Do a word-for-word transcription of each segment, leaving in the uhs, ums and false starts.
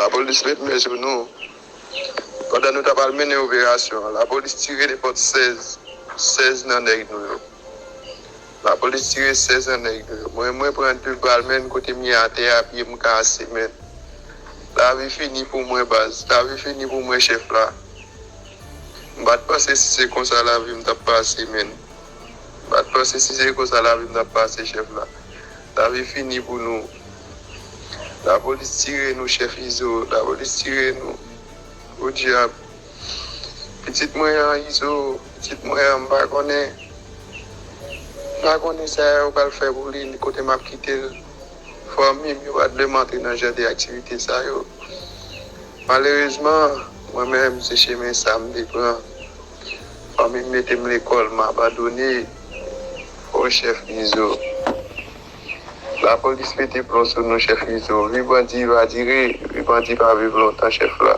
Lapolis met men sou nou. Pandan nou t ap al mennen operasyon an, lapolis tire nenpòt sèz, sèz nan nèg nou yo. Lapolis tire sèz nan nèg nou yo. Mwen, mwen pran de bal, men kote m ye atè a, pye m kase, men. Lavi fini pou mwen, baz. Lavi fini pou mwen, chèf la. M pa t panse si se konsa lavi m t ap pase, men. M pa t panse si se konsa lavi m t ap pase, chèf la. Lavi fini pou nou. Lapolis tire nou, chèf Izo. Lapolis tire nou. Podyab. Pitit mwen an, Izo. Pitit mwen an, m pa konnen. M pa konnen sa yo pral fè pou li, kote m ap kite l. Fanmi m yo pa t vle m antre nan jan de aktivite sa yo. Malerezman, mwen menm, se chemen sa m te pran. Fanmi m mete m lekòl, m abandone. O chèf Izo. Lapolis pete plon sou nou, chèf Izo. Vi bandi va dire, vi bandi pa viv lontan, chèf la.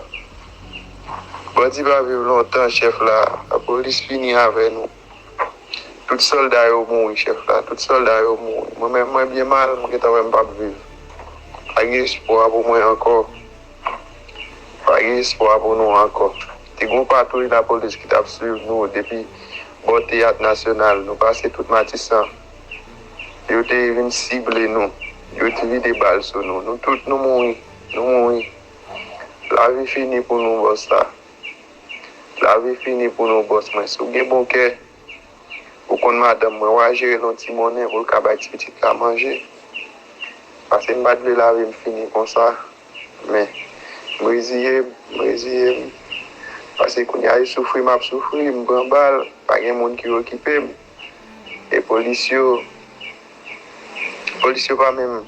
Bandi pa viv lontan, chèf la. Lapolis fini avè nou. Tout sòlda yo mouri, chèf la. Tout sòlda yo mouri. Mwen menm, mwen byen mal, mwen gentan wè m p ap viv. Pa gen espwa pou mwen ankò. Pa gen espwa pou nou ankò. Te gen yon patwouy lapolis ki t ap swiv nou depi bò Teyat Nasyonal. Nou pase tout Matisan. Yo te vin sible nou. Yo te vide bal sou nou. Nou tout, nou mouri. Nou mouri. Lavi fini pou nou, bòs la. Lavi fini pou nou, bòs mwen. Si w gen bon kè, ou konn madanm mwen, w a jere l yon ti monnen pou l ka bay ti pitit la manje. Paske m pa t vle lavi m fini konsa. Men, m reziye m, m reziye m. Paske kounye a, yo soufri, m ap soufri, m pran bal, pa gen moun ki okipe m. E polis yo, polis yo pa menm,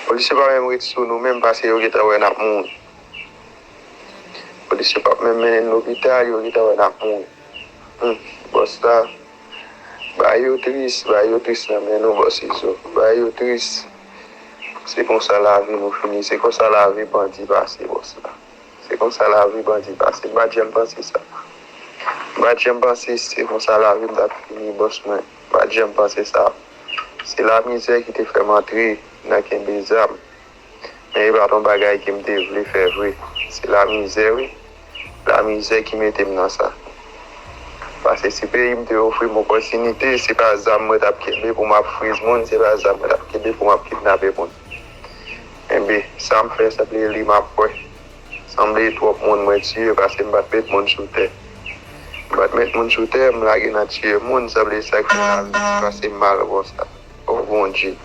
polis yo pa menm ret sou nou menm paske yo gentan wè n ap mouri. Polis yo p ap menm mennen n lopital, yo gentan wè n ap mouri. Hmm, bòs la, bagay yo tris, bagay yo tris nan men nou, bòs Izo. Bagay yo tris. Se konsa lavi nou fini, se konsa lavi bandi pase, bòs la. Se konsa lavi bandi pase. M pa t janm panse sa. M pa t janm panse se konsa lavi m t ap fini, bòs mwen. M pa t janm panse sa. Se lamizè ki te fè m antre nan kenbe zam. Men e pa t yon bagay ke m te vle fè vre. Se lamizè, wi. Lamizè ki mete m nan sa. Paske si peyi m te ofri m opòtinite, se pa zam mwen t ap kenbe pou m ap friz moun, se pa zam mwen t ap kenbe pou m ap kidnape moun. Enben, sa m fè, sanble li m ap kwè. Sanble twòp moun mwen tiye paske m pa t met moun sou tè. M pa t met moun sou tè, m lage nan tiye moun, sanble sa k fè lavi pase m mal konsa. O Bondye.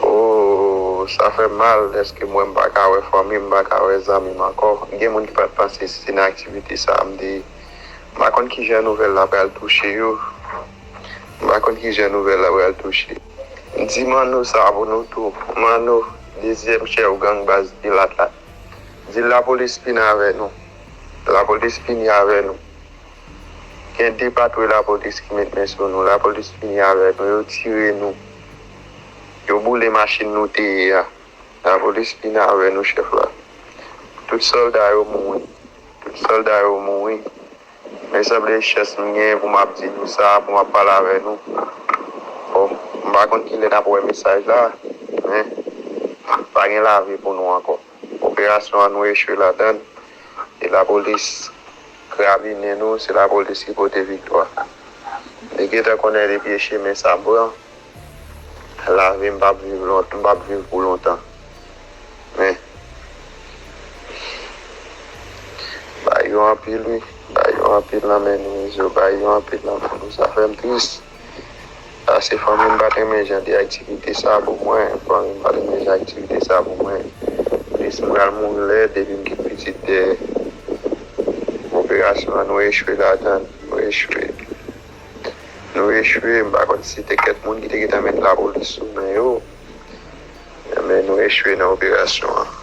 O, sa fè mal, dèske m wè m pa ka wè fanmi m, m pa ka wè zanmi m ankò. Gen moun ki pa t panse se nan aktivite sa a m te ye. M pa konn kijan nouvèl la pral touche yo. M pa konn kijan nouvèl la pral touche. M di Manno sa pou nou tou. Manno, dezyèm chèf gang baz Pilat la. Di l lapolis fini avè nou. Lapolis fini avè nou. Gen de patwouy lapolis ki met men sou nou. Lapolis fini avè nou. Yo tire nou. Yo boule machin nou te ye a. Lapolis fini avè nou, chèf la. Tout sòlda yo mouri. Tout sòlda yo mouri. Men sanble chans m genyen pou m ap di nou sa, pou m ap pale avè nou. Bon, m pa konn kilè n ap wè mesaj la, men pa gen lavi pou nou ankò. Operasyon an nou echwe ladan l. E lapolis krabinen nou, se lapolis ki pote viktwa. Li gentan konnen depi e chemen sa m pran, lavi m p ap viv lontan, m p ap viv pou lontan. Men, bay yo anpil, wi. Bay yo anpil nan men nou, Izo. Bay yo anpil nan men nou. Sa fè m tris. Paske fanmi m pa t renmen jan de aktivite sa pou mwen. Fanmi m pa t renmen jan aktivite sa pou mwen. Plis m pral mouri lè depi m gen pitit dèyè. Operasyon an, nou echwe ladan l. Nou echwe. Nou echwe. M pa konn si te kèk moun ki te gentan met lapolis sou men yo. Men nou echwe nan operasyon an.